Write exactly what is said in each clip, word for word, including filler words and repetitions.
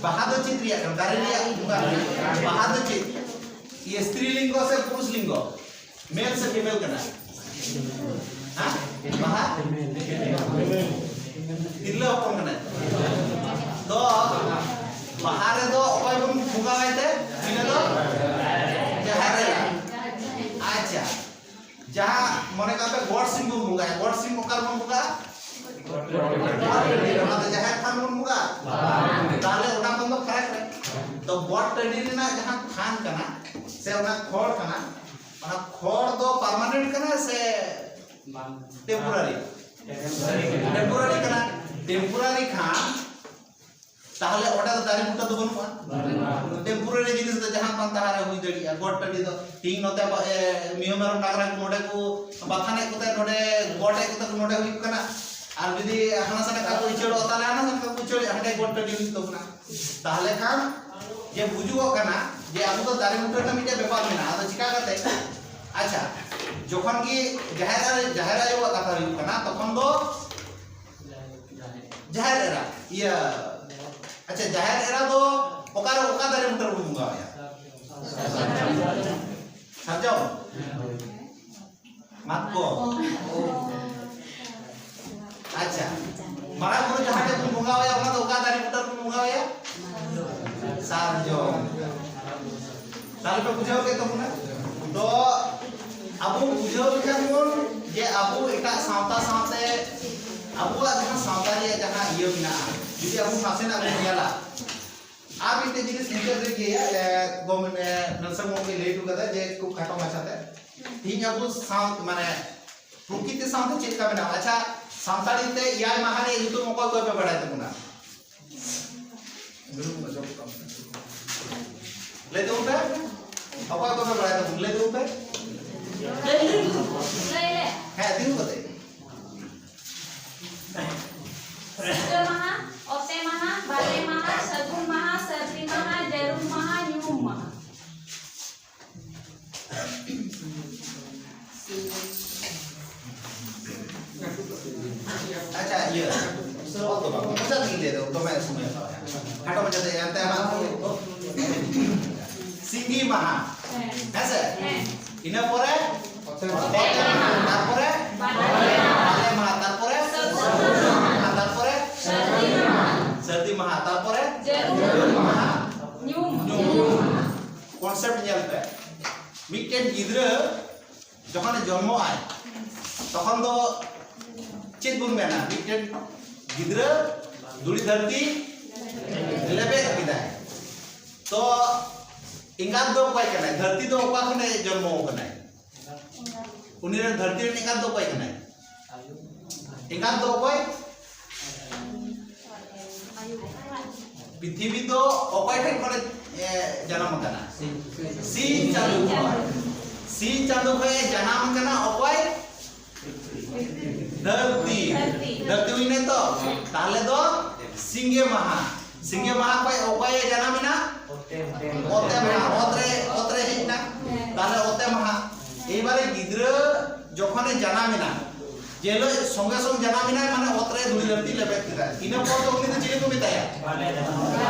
ᱵᱟᱦᱟ ᱫᱚ ᱪᱮᱫ ᱨᱮᱭᱟᱜ ᱠᱟᱱᱟ? ᱫᱟᱨᱮ ᱨᱮᱭᱟᱜ ᱵᱚᱸᱜᱟ ᱨᱮᱭᱟᱜ᱾ ᱵᱟᱦᱟ ᱫᱚ ᱪᱮᱫ? ᱤᱭᱟᱹ, ᱥᱛᱨᱤ ᱞᱤᱝᱜᱚ ᱥᱮ ᱯᱩᱨᱩᱥ ᱞᱤᱝᱜᱚ? ᱢᱮᱞ ᱥᱮ ᱯᱷᱤᱢᱮᱞ ᱠᱟᱱᱟ? ᱦᱮᱸ? ᱵᱟᱦᱟ? ᱛᱤᱨᱞᱟᱹ ᱦᱚᱯᱚᱱ ᱠᱟᱱᱟᱭ᱾ ᱛᱚ, ᱵᱟᱦᱟ ᱨᱮᱫᱚ ᱚᱠᱚᱭ ᱵᱚᱱ ᱵᱚᱸᱜᱟᱣᱟᱭ ᱛᱮ? ᱤᱱᱟᱹ ᱫᱚ ᱡᱟᱦᱮᱨ ᱟᱭᱳ᱾ ᱟᱪᱪᱷᱟ, ᱡᱟᱦᱟᱸ ᱢᱚᱱᱮ ᱠᱟᱜ ᱯᱮ, ᱜᱚᱰ ᱥᱤᱢ ᱵᱚᱱ ᱵᱚᱸᱜᱟᱭᱟ᱾ ᱜᱚᱰ ᱥᱤᱢ ᱚᱠᱟ ᱨᱮᱵᱚᱱ ᱵᱚᱸᱜᱟᱜᱼᱟ? ᱚᱱᱟ ᱫᱚ ᱡᱟᱦᱮᱨ ᱛᱷᱟᱱ ᱵᱚᱱ ᱵᱚᱸᱜᱟᱜᱼᱟ᱾ ᱛᱟᱦᱞᱮ ᱚᱱᱟ ᱠᱷᱚᱱ ᱫᱚ ᱯᱷᱟᱨᱟᱠ ᱨᱮ᱾ ᱛᱚ, ᱜᱚᱰ ᱴᱟᱺᱰᱤ ᱨᱮᱱᱟᱜ ᱡᱟᱦᱟᱸ ᱛᱷᱟᱱ ᱠᱟᱱᱟ ᱥᱮ ᱚᱱᱟ ᱠᱷᱚᱲ ᱠᱟᱱᱟ, ᱚᱱᱟ ᱠᱷᱚᱲ ᱫᱚ ᱯᱟᱨᱢᱟᱱᱮᱱᱴ ᱠᱟᱱᱟ ᱥᱮ ᱴᱮᱢᱯᱳᱨᱟᱨᱤ? ᱴᱮᱢᱯᱳᱨᱟᱨᱤ ᱠᱟᱱᱟ᱾ ᱴᱮᱢᱯᱳᱨᱟᱨᱤ ᱠᱷᱟᱱ ᱛᱟᱦᱞᱮ ᱚᱸᱰᱮ ᱫᱚ ᱫᱟᱨᱮ ᱵᱩᱴᱟᱹ ᱫᱚ ᱵᱟᱹᱱᱩᱜᱼᱟ᱾ ᱴᱮᱢᱯᱳᱨᱟᱨᱤ ᱡᱤᱱᱤᱥ ᱫᱚ ᱡᱟᱦᱟᱸ ᱵᱟᱝ ᱛᱟᱦᱟᱸ ᱨᱮ ᱦᱩᱭ ᱫᱟᱲᱮᱭᱟᱜᱼᱟ᱾ ᱜᱚᱰ ᱴᱟᱺᱰᱤ ᱫᱚ ᱛᱤᱦᱤᱧ ᱱᱚᱛᱮ ᱵᱟ-, ᱮ, ᱢᱤᱦᱩ ᱢᱮᱨᱚᱢ ᱰᱟᱝᱨᱟ ᱠᱚ ᱱᱚᱰᱮ ᱠᱚ ᱵᱟᱛᱷᱟᱱᱮᱫ ᱠᱚᱛᱮ, ᱱᱚᱰᱮ ᱜᱚᱰ ᱮᱫ ᱠᱚᱛᱮ ᱠᱚ ᱱᱚᱰᱮ ᱦᱩᱭᱩᱜ ᱠᱟᱱᱟ᱾ ᱟᱨ ᱡᱩᱫᱤ ᱦᱟᱱᱟ ᱥᱟᱱᱟ ᱠᱷᱟᱱ ᱠᱚ ᱩᱪᱟᱹᱲᱚᱜᱼᱟ, ᱛᱟᱦᱞᱮ ᱦᱟᱱᱟ ᱥᱟᱱᱟ ᱠᱷᱟᱱ ᱠᱚ ᱩᱪᱟᱹᱲᱚᱜᱼᱟ, ᱦᱟᱸᱰᱮ ᱜᱚᱰ ᱴᱟᱺᱰᱤ ᱦᱩᱭᱩᱜ ᱛᱟᱵᱚᱱᱟ᱾ ᱛᱟᱦᱞᱮ ᱠᱷᱟᱱ ᱡᱮ ᱵᱩᱡᱩᱜᱚᱜ ᱠᱟᱱᱟ ᱡᱮ ᱟᱵᱚ ᱫᱚ ᱫᱟᱨᱮ ᱵᱩᱴᱟᱹ ᱨᱮᱱᱟᱜ ᱢᱤᱫᱴᱮᱱ ᱵᱮᱯᱟᱨ ᱢᱮᱱᱟᱜᱼᱟ᱾ ᱟᱫᱚ ᱪᱤᱠᱟ ᱠᱟᱛᱮ? ᱟᱪᱪᱷᱟ, ᱡᱚᱠᱷᱚᱱ ᱜᱮ ᱡᱟᱦᱮᱨ ᱟᱭᱳ, ᱡᱟᱦᱮᱨ ᱟᱭᱳᱣᱟᱜ ᱠᱟᱛᱷᱟ ᱦᱩᱭᱩᱜ ᱠᱟᱱᱟ, ᱛᱚᱠᱷᱚᱱ ᱫᱚ ᱡᱟᱦᱮᱨ ᱮᱨᱟ, ᱤᱭᱟᱹ, ᱟᱪᱪᱷᱟ, ᱡᱟᱦᱮᱨ ᱮᱨᱟ ᱫᱚ ᱚᱠᱟᱨᱮ, ᱚᱠᱟ ᱫᱟᱨᱮ ᱵᱩᱴᱟᱹ ᱨᱮᱵᱚᱱ ᱵᱚᱸᱜᱟ ᱟᱭᱟ? ᱥᱟᱨᱡᱚᱢ? ᱢᱟᱛᱠᱚᱢ? ᱟᱪᱪᱷᱟ, ᱢᱟᱨᱟᱝ ᱵᱩᱨᱩ ᱡᱟᱦᱟᱸ ᱴᱷᱮᱱ ᱵᱚᱱ ᱵᱚᱸᱜᱟ ᱟᱭᱟ, ᱚᱱᱟ ᱫᱚ ᱚᱠᱟ ᱫᱟᱨᱮ ᱵᱩᱴᱟᱹ ᱨᱮᱵᱚᱱ ᱵᱚᱸᱜᱟ ᱟᱭᱟ? ᱥᱟᱨᱡᱚᱢ᱾ ᱛᱟᱦᱞᱮ ᱯᱮ ᱵᱩᱡᱷᱟᱹᱣ ᱠᱮᱫ ᱛᱟᱵᱚᱱᱟ? ᱛᱚ ᱟᱵᱚ ᱵᱩᱡᱷᱟᱹᱣ ᱞᱮᱠᱷᱟᱱ ᱵᱚᱱ ᱡᱮ ᱟᱵᱚ ᱮᱴᱟᱜ ᱥᱟᱶᱛᱟ ᱥᱟᱶᱛᱮ ᱟᱵᱚᱣᱟᱜ ᱡᱟᱦᱟᱸ ᱥᱟᱶᱛᱟ ᱨᱮᱭᱟᱜ ᱡᱟᱦᱟᱸ ᱤᱭᱟᱹ ᱢᱮᱱᱟᱜᱼᱟ, ᱡᱩᱫᱤ ᱟᱵᱚ ᱱᱟᱥᱮᱱᱟᱜ ᱵᱚᱱ ᱧᱮᱞᱟ, ᱟᱨ ᱢᱤᱫᱴᱮᱡ ᱡᱤᱱᱤᱥ ᱢᱩᱪᱟᱹᱫ ᱨᱮ ᱤᱭᱟᱹᱭᱟ, ᱮ, ᱜᱚᱢ-, ᱮ, ᱱᱮᱞᱥᱚᱱ ᱜᱚᱢᱠᱮ ᱞᱟᱹᱭ ᱦᱚᱴᱚ ᱠᱟᱫᱟ ᱡᱮ ᱠᱷᱩᱵ ᱠᱷᱟᱴᱚ ᱢᱟᱪᱷᱟᱛᱮ ᱛᱮᱦᱤᱧ ᱟᱵᱚ ᱥᱟᱶ-, ᱢᱟᱱᱮ ᱯᱨᱚᱠᱤᱛᱤ ᱥᱟᱶᱛᱮ ᱪᱮᱫ ᱞᱮᱠᱟ ᱢᱮᱱᱟᱜᱼᱟ? ᱟᱪᱪᱷᱟ, ᱥᱟᱱᱛᱟᱲᱤ ᱛᱮ ᱮᱭᱟᱭ ᱢᱟᱦᱟ ᱨᱮᱭᱟᱜ ᱧᱩᱛᱩᱢ ᱚᱠᱚᱭ ᱚᱠᱚᱭ ᱯᱮ ᱵᱟᱲᱟᱭ ᱛᱟᱵᱚᱱᱟ? ᱞᱟᱹᱭ ᱛᱟᱵᱚᱱ ᱯᱮ᱾ ᱚᱠᱚᱭ ᱚᱠᱚᱭ ᱯᱮ ᱵᱟᱲᱟᱭ ᱛᱟᱵᱚᱱᱟ? ᱞᱟᱹᱭ ᱛᱟᱵᱚᱱ ᱯᱮ᱾ ᱦᱮᱸ, ᱛᱤᱸᱜᱩ ᱠᱟᱛᱮ᱾ ᱥᱤᱸᱜᱟᱹ ᱢᱟᱦᱟ, ᱚᱛᱮ ᱢᱟᱦᱟ, ᱵᱟᱞᱮ ᱢᱟᱦᱟ, ᱥᱟᱹᱜᱩᱱ ᱢᱟᱦᱟ, ᱥᱟᱹᱨᱫᱤ ᱢᱟᱦᱟ, ᱡᱟᱹᱨᱩᱢ ᱢᱟᱦᱟ, ᱧᱩᱦᱩᱢ ᱢᱟᱦᱟ᱾ ᱟᱪᱪᱷᱟ, ᱤᱭᱟᱹ, ᱥᱚᱦᱚᱡ ᱫᱚ ᱵᱟᱝ, ᱢᱚᱪᱟ ᱛᱮᱜᱮᱧ ᱞᱟᱹᱭ ᱫᱟ, ᱫᱚᱢᱮ ᱥᱚᱢᱚᱭ ᱦᱟᱛᱟᱣᱟ᱾ ᱠᱷᱟᱴᱚ ᱢᱟᱪᱷᱟ ᱛᱮ ᱢᱟᱦᱟ, ᱦᱮᱸ ᱥᱮ? ᱤᱱᱟᱹ ᱯᱚᱨᱮ ᱚᱛᱮ ᱢᱟᱦᱟ, ᱛᱟᱨᱯᱚᱨᱮ ᱵᱟᱞᱮ ᱢᱟᱦᱟ, ᱛᱟᱨᱯᱚᱨᱮ ᱛᱟᱨᱯᱚᱨᱮ ᱥᱟᱹᱨᱫᱤ ᱢᱟᱦᱟ, ᱛᱟᱨᱯᱚᱨᱮ ᱡᱟᱹᱨᱩᱢ ᱢᱟᱦᱟ, ᱧᱩᱦᱩᱢ ᱢᱟᱦᱟ᱾ ᱠᱚᱱᱥᱮᱯᱴ ᱧᱮᱞ ᱯᱮ, ᱢᱤᱫᱴᱮᱱ ᱜᱤᱫᱽᱨᱟᱹ ᱡᱚᱠᱷᱚᱱᱮ ᱡᱚᱱᱢᱚᱜ ᱟᱭ, ᱛᱚᱠᱷᱚᱱ ᱫᱚ ᱪᱮᱫ ᱵᱚᱱ ᱢᱮᱱᱟ? ᱢᱤᱫᱴᱮᱱ ᱜᱤᱫᱽᱨᱟᱹ ᱫᱷᱩᱲᱤ ᱫᱷᱟᱹᱨᱛᱤ ᱞᱮᱵᱮᱫ ᱠᱮᱫᱟᱭ, ᱛᱚ ᱮᱸᱜᱟᱛ ᱫᱚ ᱚᱠᱚᱭ ᱠᱟᱱᱟᱭ? ᱫᱷᱟᱹᱨᱛᱤ ᱫᱚ ᱚᱠᱟ ᱠᱷᱚᱱᱮ ᱡᱚᱱᱢᱚ ᱟᱠᱟᱱᱟᱭ? ᱩᱱᱤ ᱨᱮᱱ ᱫᱷᱟᱹᱨᱛᱤ ᱨᱮᱱ ᱮᱸᱜᱟᱛ ᱫᱚ ᱚᱠᱚᱭ ᱠᱟᱱᱟᱭ? ᱮᱸᱜᱟᱛ ᱫᱚ ᱚᱠᱚᱭ? ᱯᱨᱤᱛᱷᱤᱵᱤ ᱫᱚ ᱚᱠᱚᱭ ᱴᱷᱮᱱ ᱠᱷᱚᱱᱮ, ᱮ, ᱡᱟᱱᱟᱢ ᱟᱠᱟᱱᱟ? ᱥᱤᱧ ᱪᱟᱸᱫᱚ ᱠᱷᱚᱱ᱾ ᱥᱤᱧ ᱪᱟᱸᱫᱚ ᱠᱷᱚᱱ ᱮ ᱡᱟᱱᱟᱢ ᱟᱠᱟᱱᱟ ᱚᱠᱚᱭ? ᱫᱷᱟᱹᱨᱛᱤ᱾ ᱫᱷᱟᱹᱨᱛᱤ ᱦᱩᱭᱱᱟ ᱛᱚ? ᱛᱟᱦᱞᱮ ᱫᱚ ᱥᱤᱸᱜᱮ ᱢᱟᱦᱟ᱾ ᱥᱤᱸᱜᱮ ᱢᱟᱦᱟ ᱠᱷᱚᱱ ᱚᱠᱚᱭᱮ ᱡᱟᱱᱟᱢ ᱮᱱᱟ? ᱚᱛᱮ ᱢᱟᱦᱟ᱾ ᱚᱛ ᱨᱮ, ᱚᱛ ᱨᱮ ᱦᱮᱡ ᱮᱱᱟ᱾ ᱛᱟᱦᱞᱮ ᱚᱛᱮ ᱢᱟᱦᱟ᱾ ᱮᱭᱵᱟᱨᱮ ᱜᱤᱫᱽᱨᱟᱹ ᱡᱚᱠᱷᱚᱱᱮ ᱡᱟᱱᱟᱢ ᱮᱱᱟ, ᱡᱮ ᱦᱤᱞᱳᱜ ᱥᱚᱸᱜᱮ ᱥᱚᱝ ᱡᱟᱱᱟᱢ ᱮᱱᱟᱭ, ᱢᱟᱱᱮ ᱚᱛ ᱨᱮ ᱫᱷᱩᱲᱤ ᱫᱷᱟᱹᱨᱛᱤ ᱞᱮᱵᱮᱫ ᱠᱮᱫᱟᱭ᱾ ᱤᱱᱟᱹ ᱯᱚᱨ ᱫᱚ ᱩᱱᱤ ᱫᱚ ᱪᱤᱞᱤ ᱠᱚ ᱢᱮᱛᱟᱭᱟ? ᱵᱟᱞᱮ᱾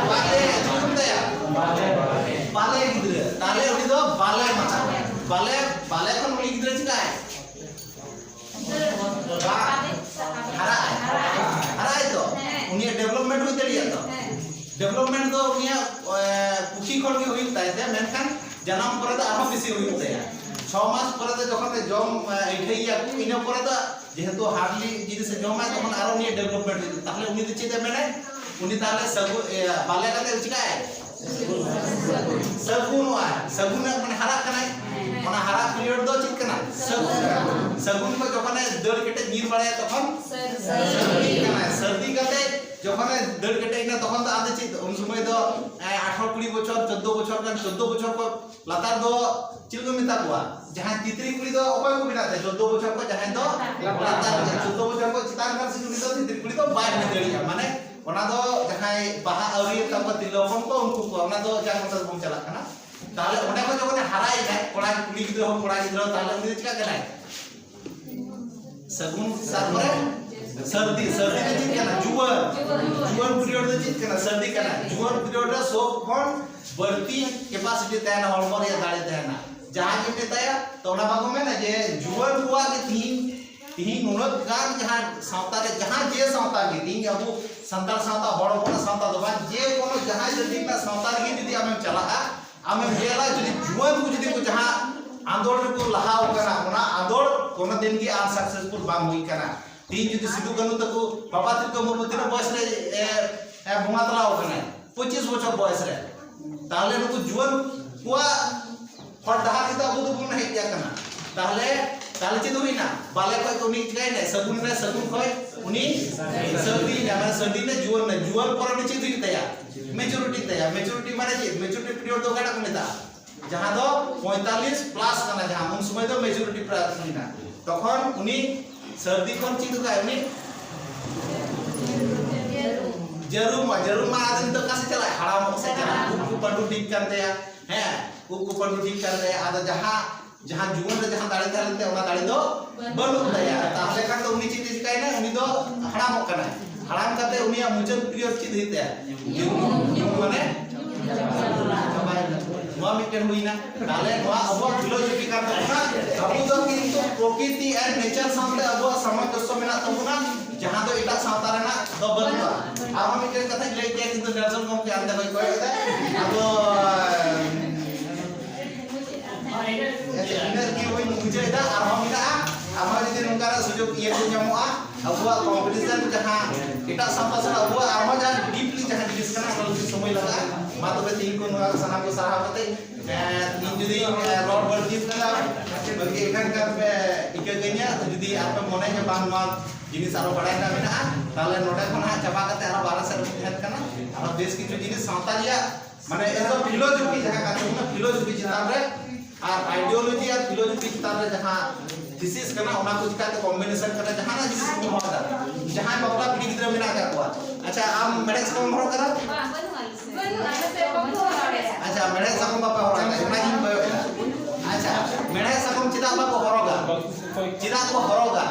ᱪᱤᱞᱤ ᱠᱚ ᱢᱮᱛᱟᱭᱟ? ᱵᱟᱞᱮ ᱜᱤᱫᱽᱨᱟᱹ᱾ ᱛᱟᱦᱞᱮ ᱩᱱᱤ ᱫᱚ ᱵᱟᱞᱮ ᱢᱟᱦᱟ᱾ ᱵᱟᱞᱮ, ᱵᱟᱞᱮ ᱠᱷᱚᱱ ᱩᱱᱤ ᱜᱤᱫᱽᱨᱟᱹ ᱪᱤᱠᱟᱭ? ᱵᱟ-, ᱦᱟᱨᱟᱜ ᱟᱭ᱾ ᱦᱟᱨᱟᱜ ᱟᱭ ᱛᱚ? ᱩᱱᱤᱭᱟᱜ ᱰᱮᱵᱷᱞᱚᱯᱢᱮᱱᱴ ᱦᱩᱭ ᱫᱟᱲᱮᱭᱟᱜᱼᱟ ᱛᱚ? ᱰᱮᱵᱷᱞᱚᱯᱢᱮᱱᱴ ᱫᱚ ᱩᱱᱤᱭᱟᱜ, ᱮ, ᱯᱩᱛᱷᱤ ᱠᱷᱚᱱ ᱜᱮ ᱦᱩᱭᱩᱜ ᱛᱟᱭ ᱛᱮ, ᱢᱮᱱᱠᱷᱟᱱ ᱡᱟᱱᱟᱢ ᱯᱚᱨᱮ ᱫᱚ ᱟᱨᱦᱚᱸ ᱵᱮᱥᱤ ᱦᱩᱭᱩᱜ ᱛᱟᱭᱟ᱾ ᱪᱷᱚ ᱢᱟᱥ ᱯᱚᱨᱮ ᱫᱚ ᱡᱚᱠᱷᱚᱱ ᱮ ᱡᱚᱢ, ᱮ, ᱟᱹᱭᱴᱷᱟᱹᱭᱮᱭᱟ ᱠᱚ, ᱤᱱᱟᱹ ᱯᱚᱨᱮ ᱫᱚ ᱡᱮᱦᱮᱛᱩ ᱦᱟᱨᱰᱞᱤ ᱡᱤᱱᱤᱥᱮ ᱡᱚᱢᱟᱭ, ᱛᱚᱠᱷᱚᱱ ᱟᱨᱚ ᱩᱱᱤᱭᱟᱜ ᱰᱮᱵᱷᱞᱚᱯᱢᱮᱱᱴ ᱦᱩᱭᱩᱜᱼᱟ᱾ ᱛᱟᱦᱞᱮ ᱩᱱᱤ ᱫᱚ ᱪᱮᱫ ᱮ ᱢᱮᱱᱟᱭ? ᱩᱱᱤ ᱛᱟᱦᱞᱮ ᱥᱟᱹᱜᱩᱱ, ᱤᱭᱟᱹ, ᱵᱟᱞᱮ ᱠᱟᱛᱮ ᱪᱤᱠᱟᱭ? ᱥᱟᱹᱜᱩᱱᱚᱜᱼᱟᱭ᱾ ᱥᱟᱹᱜᱩᱱ ᱢᱟᱱᱮ ᱦᱟᱨᱟᱜ ᱠᱟᱱᱟᱭ᱾ ᱚᱱᱟ ᱦᱟᱨᱟᱜ ᱯᱤᱨᱤᱭᱚᱰ ᱫᱚ ᱪᱮᱫ ᱠᱟᱱᱟ? ᱥᱟᱹᱜᱩᱱ ᱠᱟᱱᱟ᱾ ᱥᱟᱹᱜᱩᱱ ᱠᱷᱚᱱ ᱡᱚᱠᱷᱚᱱᱮ ᱫᱟᱹᱲ ᱠᱮᱴᱮᱡ ᱧᱤᱨ ᱵᱟᱲᱟᱭᱟ, ᱛᱚᱠᱷᱚᱱ ᱥᱟᱹᱨᱫᱤ ᱠᱟᱱᱟᱭ᱾ ᱥᱟᱹᱨᱫᱤ ᱠᱟᱛᱮ ᱡᱚᱠᱷᱚᱱᱮ ᱫᱟᱹᱲ ᱠᱮᱴᱮᱡ ᱮᱱᱟ, ᱛᱚᱠᱷᱚᱱ ᱫᱚ ᱟᱫᱚ ᱪᱮᱫ? ᱩᱱ ᱥᱚᱢᱚᱭ ᱫᱚ, ᱮ, ᱟᱴᱷᱨᱚ ᱠᱩᱲᱤ ᱵᱚᱪᱷᱚᱨ, ᱪᱳᱫᱽᱫᱳ ᱵᱚᱪᱷᱚᱨ ᱜᱟᱱ, ᱪᱳᱫᱽᱫᱳ ᱵᱚᱪᱷᱚᱨ ᱠᱚ ᱞᱟᱛᱟᱨ ᱫᱚ ᱪᱮᱫ ᱠᱚ ᱢᱮᱛᱟ ᱠᱚᱣᱟ? ᱡᱟᱦᱟᱸᱭ ᱛᱤᱛᱨᱤ ᱠᱩᱲᱤ ᱫᱚ ᱚᱠᱚᱭ ᱠᱚ ᱢᱮᱱᱟᱜ ᱛᱟᱭᱟ? ᱪᱳᱫᱽᱫᱳ ᱵᱚᱪᱷᱚᱨ ᱠᱷᱚᱱ ᱡᱟᱦᱟᱸᱭ ᱫᱚ ᱞᱟᱛᱟᱨ ᱨᱮ, ᱪᱳᱫᱽᱫᱳ ᱵᱚᱪᱷᱚᱨ ᱠᱷᱚᱱ ᱪᱮᱛᱟᱱ ᱨᱮᱱ ᱥᱤᱥᱩ ᱩᱱᱤ ᱫᱚ ᱛᱤᱛᱨᱤ ᱠᱩᱲᱤ ᱫᱚ ᱵᱟᱭ ᱦᱩᱭ ᱫᱟᱲᱮᱭᱟᱜᱼᱟ᱾ ᱢᱟᱱᱮ ᱚᱱᱟ ᱫᱚ ᱡᱟᱦᱟᱸᱭ ᱵᱟᱦᱟ ᱟᱹᱣᱨᱤ ᱛᱟᱠᱚ ᱛᱤᱨᱞᱟᱹ ᱦᱚᱯᱚᱱ ᱠᱚ, ᱩᱱᱠᱩ ᱠᱚ, ᱚᱱᱟ ᱫᱚ ᱡᱟᱦᱟᱸ ᱢᱚᱛᱚ ᱵᱚᱱ ᱪᱟᱞᱟᱜ ᱠᱟᱱᱟ᱾ ᱛᱟᱦᱞᱮ ᱚᱸᱰᱮ ᱠᱷᱚᱱ ᱡᱚᱠᱷᱚᱱ ᱦᱟᱨᱟᱭᱮᱱᱟᱭ, ᱠᱚᱲᱟ ᱠᱩᱲᱤ ᱜᱤᱫᱽᱨᱟᱹ ᱦᱚᱸ ᱠᱚᱲᱟ ᱜᱤᱫᱽᱨᱟᱹ, ᱛᱟᱦᱞᱮ ᱩᱱᱤ ᱫᱚ ᱪᱤᱠᱟᱜ ᱠᱟᱱᱟᱭ? ᱥᱟᱹᱜᱩᱱ, ᱛᱟᱨᱯᱚᱨᱮ ᱥᱟᱹᱨᱫᱤ᱾ ᱥᱟᱹᱨᱫᱤ ᱫᱚ ᱪᱮᱫ ᱠᱟᱱᱟ? ᱡᱩᱣᱟᱹᱱ᱾ ᱡᱩᱣᱟᱹᱱ ᱯᱤᱨᱤᱭᱚᱰ ᱫᱚ ᱪᱮᱫ ᱠᱟᱱᱟ? ᱥᱟᱹᱨᱫᱤ ᱠᱟᱱᱟ᱾ ᱡᱩᱣᱟᱹᱱ ᱯᱤᱨᱤᱭᱚᱰ ᱨᱮ ᱥᱚᱵ ᱠᱷᱚᱱ ᱵᱟᱹᱲᱛᱤ capacity ᱛᱟᱦᱮᱱᱟ, ᱦᱚᱲᱢᱚ ᱨᱮᱭᱟᱜ ᱫᱟᱲᱮ ᱛᱟᱦᱮᱱᱟ᱾ ᱡᱟᱦᱟᱸᱭ ᱜᱮ ᱢᱮᱛᱟᱭᱟ, ᱛᱚ ᱚᱱᱟ ᱵᱟᱠᱚ ᱢᱮᱱᱟ ᱡᱮ ᱡᱩᱣᱟᱹᱱ ᱠᱚᱣᱟᱜ ᱜᱮ ᱛᱤᱦᱤᱧ, ᱛᱤᱦᱤᱧ ᱱᱩᱱᱟᱹᱜ ᱜᱟᱱ ᱡᱟᱦᱟᱸ ᱥᱟᱶᱛᱟ ᱨᱮ, ᱡᱟᱦᱟᱸ ᱡᱮ ᱥᱟᱶᱛᱟ ᱜᱮ, ᱛᱤᱦᱤᱧ ᱟᱵᱚ ᱥᱟᱱᱛᱟᱲ ᱥᱟᱶᱛᱟ, ᱦᱚᱲ ᱦᱚᱯᱚᱱᱟᱜ ᱥᱟᱶᱛᱟ ᱫᱚ ᱵᱟᱝ, ᱡᱮ ᱠᱳᱱᱳ ᱡᱟᱦᱟᱸᱭ ᱡᱟᱹᱛᱤ ᱨᱮᱱᱟᱜ ᱥᱟᱶᱛᱟ ᱨᱮᱜᱮ ᱡᱩᱫᱤ ᱟᱢᱮᱢ ᱪᱟᱞᱟᱜᱼᱟ, ᱟᱢᱮᱢ ᱧᱮᱞᱟ ᱡᱩᱫᱤ ᱡᱩᱣᱟᱹᱱ ᱠᱚ ᱡᱩᱫᱤ ᱠᱚ ᱡᱟᱦᱟᱸ ᱟᱸᱫᱳᱲ ᱨᱮᱠᱚ ᱞᱟᱦᱟᱣ ᱠᱟᱱᱟ, ᱚᱱᱟ ᱟᱸᱫᱳᱲ ᱠᱳᱱᱳ ᱫᱤᱱ ᱜᱮ unsuccessful ᱵᱟᱝ ᱦᱩᱭ ᱠᱟᱱᱟ᱾ ᱛᱤᱦᱤᱧ ᱡᱩᱫᱤ ᱥᱤᱫᱩ ᱠᱟᱹᱱᱦᱩ ᱛᱟᱠᱚ, ᱵᱟᱵᱟ ᱛᱤᱞᱠᱟᱹ ᱢᱩᱨᱢᱩ ᱛᱤᱱᱟᱹᱜ ᱵᱚᱭᱮᱥ ᱨᱮ, ᱮ, ᱮ, ᱵᱚᱸᱜᱟ ᱛᱟᱞᱟᱣ ᱠᱟᱱᱟᱭ? ᱯᱚᱸᱪᱤᱥ ᱵᱚᱪᱷᱚᱨ ᱵᱚᱭᱮᱥ ᱨᱮ᱾ ᱛᱟᱦᱞᱮ ᱱᱩᱠᱩ ᱡᱩᱣᱟᱹᱱ ᱠᱚᱣᱟᱜ ᱦᱚᱨ ᱰᱟᱦᱟᱨ ᱜᱮᱛᱚ ᱟᱵᱚ ᱫᱚᱵᱚᱱ ᱦᱮᱡ ᱟᱠᱟᱱᱟ᱾ ᱛᱟᱦᱞᱮ, ᱛᱟᱦᱞᱮ ᱪᱮᱫ ᱦᱩᱭᱱᱟ? ᱵᱟᱞᱮ ᱠᱷᱚᱡ ᱛᱚ ᱩᱱᱤ ᱪᱤᱠᱟᱹᱭᱮᱱᱟᱭ? ᱥᱟᱹᱜᱩᱱ ᱮᱱᱟᱭ, ᱥᱟᱹᱜᱩᱱ ᱠᱷᱚᱡ ᱩᱱᱤ ᱥᱟᱹᱨᱫᱤᱭᱮᱱᱟ, ᱢᱟᱱᱮ ᱥᱟᱹᱨᱫᱤᱭᱮᱱᱟ, ᱡᱩᱣᱟᱹᱱ ᱮᱱᱟᱭ᱾ ᱡᱩᱣᱟᱹᱱ ᱯᱚᱨᱮ ᱩᱱᱤ ᱪᱮᱫ ᱦᱩᱭᱩᱜ ᱛᱟᱭᱟ? ᱢᱮᱪᱩᱨᱤᱴᱤ ᱛᱟᱭᱟ᱾ ᱢᱮᱪᱩᱨᱤᱴᱤ ᱢᱟᱱᱮ ᱪᱮᱫ? ᱢᱮᱪᱩᱨᱤᱴᱤ ᱯᱤᱨᱤᱭᱚᱰ ᱫᱚ ᱚᱠᱟᱴᱟᱜ ᱠᱚ ᱢᱮᱛᱟᱜᱼᱟ? ᱡᱟᱦᱟᱸ ᱫᱚ ᱯᱚᱸᱭᱛᱟᱞᱞᱤᱥ ᱯᱞᱟᱥ ᱠᱟᱱᱟ, ᱡᱟᱦᱟᱸ ᱩᱱ ᱥᱚᱢᱚᱭ ᱫᱚ ᱢᱮᱪᱩᱨᱤᱴᱤ ᱯᱞᱟᱥ ᱦᱩᱭᱱᱟ, ᱛᱚᱠᱷᱚᱱ ᱩᱱᱤ ᱥᱟᱹᱨᱫᱤ ᱠᱷᱚᱱ ᱪᱮᱫ ᱠᱟᱭ ᱩᱱᱤ? ᱡᱟᱹᱨᱩᱢᱚᱜᱼᱟ᱾ ᱡᱟᱹᱨᱩᱢ ᱢᱟ ᱟᱫᱚ ᱱᱤᱛᱚᱜ ᱚᱠᱟ ᱥᱮᱫ ᱪᱟᱞᱟᱜᱼᱟ? ᱦᱟᱲᱟᱢᱚᱜ ᱥᱮᱫ ᱪᱟᱞᱟᱜᱼᱟ᱾ ᱩᱵ ᱠᱚ ᱯᱟᱹᱰᱩ ᱴᱷᱤᱠ ᱠᱟᱱ ᱛᱟᱭᱟ, ᱦᱮᱸ, ᱩᱵ ᱠᱚ ᱯᱟᱹᱰᱩ ᱴᱷᱤᱠ ᱠᱟᱱ ᱛᱟᱭᱟ᱾ ᱟᱫᱚ ᱡᱟᱦᱟᱸ, ᱡᱟᱦᱟᱸ ᱡᱩᱣᱟᱹᱱ ᱨᱮ ᱡᱟᱦᱟᱸ ᱫᱟᱲᱮ ᱛᱟᱦᱮᱸ ᱞᱮᱱ ᱛᱟᱭᱟ, ᱚᱱᱟ ᱫᱟᱲᱮ ᱫᱚ ᱵᱟᱹᱱᱩᱜ ᱛᱟᱭᱟ᱾ ᱛᱟᱦᱞᱮ ᱠᱷᱟᱱ ᱫᱚ ᱩᱱᱤ ᱪᱮᱫ ᱮ ᱪᱤᱠᱟᱹᱭᱮᱱᱟ? ᱩᱱᱤ ᱫᱚ ᱦᱟᱲᱟᱢᱚᱜ ᱠᱟᱱᱟᱭ᱾ ᱦᱟᱲᱟᱢ ᱠᱟᱛᱮ ᱩᱱᱤᱭᱟᱜ ᱢᱩᱪᱟᱹᱫ ᱯᱤᱨᱤᱭᱚᱰ ᱪᱮᱫ ᱦᱩᱭᱩᱜ ᱛᱟᱭᱟ? ᱧᱩ, ᱧᱩ ᱢᱟᱱᱮ ᱪᱟᱵᱟᱭᱮᱱᱟ᱾ ᱱᱚᱣᱟ ᱢᱤᱫᱴᱮᱱ ᱦᱩᱭᱱᱟ᱾ ᱛᱟᱦᱞᱮ ᱱᱚᱣᱟ ᱟᱵᱚᱣᱟᱜ ᱯᱷᱤᱞᱳᱡᱚᱯᱷᱤ ᱠᱟᱱ ᱛᱟᱵᱚᱱᱟ᱾ ᱟᱵᱚ ᱫᱚ ᱠᱤᱱᱛᱩ ᱯᱨᱚᱠᱨᱤᱛᱤ and nature ᱥᱟᱶᱛᱮ ᱟᱵᱚᱣᱟᱜ ᱥᱟᱢᱚᱧᱡᱚᱥᱥᱚ ᱢᱮᱱᱟᱜ ᱛᱟᱵᱚᱱᱟ, ᱡᱟᱦᱟᱸ ᱫᱚ ᱮᱴᱟᱜ ᱥᱟᱶᱛᱟ ᱨᱮᱱᱟᱜ ᱫᱚ ᱵᱟᱹᱱᱩᱜᱼᱟ᱾ ᱟᱨᱦᱚᱸ ᱢᱤᱫᱴᱮᱱ ᱠᱟᱛᱷᱟᱧ ᱞᱟᱹᱭ ᱠᱮᱭᱟ, ᱠᱤᱱᱛᱩ ᱱᱮᱞᱥᱚᱱ ᱜᱚᱢᱠᱮ ᱦᱟᱱᱛᱮ ᱠᱷᱚᱱ ᱠᱚᱭᱚᱜ ᱮᱫᱟᱭ᱾ ᱟᱫᱚ, ᱤᱱᱟᱹᱜ ᱜᱮ ᱦᱩᱭ ᱢᱩᱪᱟᱹᱫ ᱮᱫᱟ᱾ ᱟᱨᱦᱚᱸ ᱢᱮᱱᱟᱜᱼᱟ, ᱟᱨᱦᱚᱸ ᱡᱩᱫᱤ ᱱᱚᱝᱠᱟᱱᱟᱜ ᱥᱩᱡᱳᱜᱽ ᱤᱭᱟᱹ ᱠᱚ ᱧᱟᱢᱚᱜᱼᱟ, ᱟᱵᱚᱣᱟᱜ competition ᱡᱟᱦᱟᱸ ᱮᱴᱟᱜ ᱥᱟᱶᱛᱟ ᱥᱟᱞᱟᱜ ᱟᱵᱚᱣᱟᱜ ᱟᱨᱦᱚᱸ ᱡᱟᱦᱟᱸ deeply ᱡᱟᱦᱟᱸ ᱡᱤᱱᱤᱥ ᱠᱟᱱᱟ, ᱚᱱᱟ ᱞᱟᱹᱜᱤᱫ ᱥᱚᱢᱚᱭ ᱞᱟᱜᱟᱜᱼᱟ᱾ ᱢᱟ ᱛᱚᱵᱮ ᱛᱮᱦᱮᱧ ᱠᱚ ᱱᱚᱣᱟ ᱥᱟᱱᱟᱢ ᱠᱚ ᱥᱟᱨᱦᱟᱣ ᱠᱟᱛᱮ, ᱮᱸ, ᱤᱧ ᱡᱩᱫᱤ, ᱮᱸ, ᱨᱚᱲ ᱵᱟᱹᱲᱛᱤ ᱠᱟᱱᱟ, ᱵᱟᱹᱲᱛᱤ ᱮᱱᱠᱷᱟᱱ ᱠᱷᱟᱱ ᱯᱮ ᱤᱠᱟᱹ ᱠᱟᱹᱧᱟ᱾ ᱡᱩᱫᱤ ᱟᱯᱮ ᱢᱚᱱᱮ ᱡᱮ ᱵᱟᱝ ᱱᱚᱣᱟ ᱡᱤᱱᱤᱥ ᱟᱨᱦᱚᱸ ᱵᱟᱲᱟᱭ ᱨᱮᱱᱟᱜ ᱢᱮᱱᱟᱜᱼᱟ, ᱛᱟᱦᱞᱮ ᱱᱚᱰᱮ ᱠᱷᱚᱱ ᱦᱟᱸᱜ ᱪᱟᱵᱟ ᱠᱟᱛᱮ ᱟᱨᱦᱚᱸ ᱵᱟᱨᱦᱮ ᱥᱮᱫ ᱨᱮ ᱛᱟᱦᱮᱱ ᱠᱟᱱᱟ, ᱟᱨᱦᱚᱸ ᱵᱮᱥ ᱠᱤᱪᱷᱩ ᱡᱤᱱᱤᱥ ᱥᱟᱶᱛᱟ ᱨᱮᱭᱟᱜ ᱢᱟᱱᱮ ᱮᱠᱫᱚᱢ ᱯᱷᱤᱞᱳᱡᱚᱯᱷᱤ ᱡᱟᱦᱟᱸ ᱠᱟᱱ ᱛᱟᱵᱚᱱᱟ, ᱯᱷᱤᱞᱳᱡᱚᱯᱷᱤ ᱪᱮᱛᱟᱱ ᱨᱮ ᱟᱨ ᱟᱭᱰᱤᱭᱳᱞᱚᱡᱤ ᱟᱨ ᱯᱷᱤᱞᱳᱡᱚᱯᱷᱤ ᱪᱮᱛᱟᱱ ᱨᱮ ᱡᱟᱦᱟᱸ ᱛᱷᱤᱥᱤᱥ ᱠᱟᱱᱟ, ᱚᱱᱟ ᱠᱚ ᱪᱤᱠᱟᱹᱛᱮ ᱠᱚᱢᱵᱤᱱᱮᱥᱚᱱ ᱠᱟᱛᱮ ᱡᱟᱦᱟᱱᱟᱜ ᱡᱤᱱᱤᱥ ᱵᱚᱱ ᱦᱚᱨᱚᱜᱟ᱾ ᱡᱟᱦᱟᱸᱭ ᱵᱟᱯᱞᱟ ᱠᱩᱲᱤ ᱜᱤᱫᱽᱨᱟᱹ ᱢᱮᱱᱟᱜ ᱟᱠᱟᱫ ᱠᱚᱣᱟ, ᱟᱪᱪᱷᱟ, ᱟᱢ ᱢᱮᱲᱦᱮᱫ ᱥᱟᱠᱚᱢ ᱦᱚᱨᱚᱜ ᱠᱟᱫᱟ? ᱟᱪᱪᱷᱟ, ᱢᱮᱲᱦᱮᱫ ᱥᱟᱠᱚᱢ ᱵᱟᱯᱮ ᱦᱚᱨᱚᱜᱟ, ᱚᱱᱟ ᱜᱤᱧ ᱠᱚᱭᱚᱜ ᱮᱫᱟ᱾ ᱟᱪᱪᱷᱟ, ᱢᱮᱲᱦᱮᱫ ᱥᱟᱠᱚᱢ ᱪᱮᱫᱟᱜ ᱵᱟᱠᱚ ᱦᱚᱨᱚᱜᱟ? ᱪᱮᱫᱟᱜ ᱠᱚ ᱦᱚᱨᱚᱜᱟ?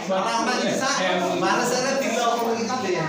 ᱚᱱᱟ, ᱚᱱᱟ ᱡᱤᱱᱤᱥ ᱦᱟᱸᱜ ᱵᱟᱨᱦᱮ ᱥᱮᱫ ᱨᱮ ᱛᱤᱨᱞᱟᱹ ᱦᱚᱯᱚᱱ ᱞᱟᱹᱜᱤᱫ ᱤᱧ ᱞᱟᱹᱭᱟ᱾